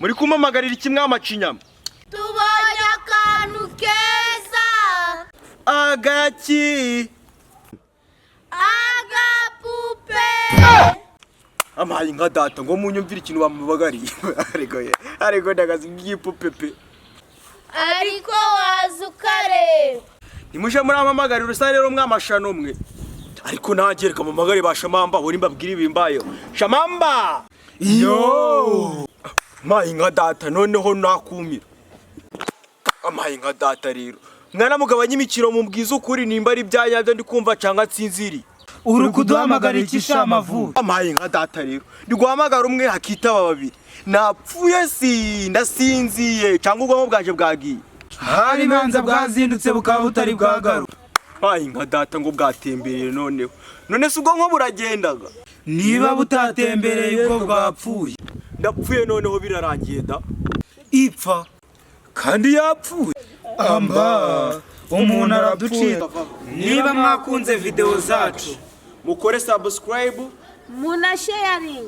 Muri kumpamagarira iki mwamacinyama? Tubonye akantu keza. Agaki? Agapupe. Amaye nka data, ngo munyumvire ikintu bamubagariye. Ariko ye, ariko ndagazi nk'igipupe pe. Ariko waza ukareba. Nimuje murampamagarira urusa rero mwamashano mwe. Ariko nanjye reka mpamagare ba Shamamba buri mbabwire ibimbayeho. Shamamba! Yo! Maye nka data, noneho nakumira. Amaye nka data rero. Mwana mugabanye imikino, mubwize ukuri nimba ari ibyanyabyo ndi kumva canga nsinziri. Uri kuduhamagara iki shamavubi? Amaye nka data rero. Ndi guhamagara umwe hakitaba babiri. Napfuye, si ndasinziye cyangwa ubwonko bwanje bwagiye? Hari banza bwazindutse bukaba butari bwagaruka. Maye nka data, ngo bwatembereye noneho. None se ubwonko buragendaga? Niba butatembereye, ubwo bwapfuye. Ndapfuye noneho, birarangiye da. Ipfa kandi yapfuye amba umuntu araducika. Niba mwakunze videwo zacu, mukore subscribe. Munasharingi.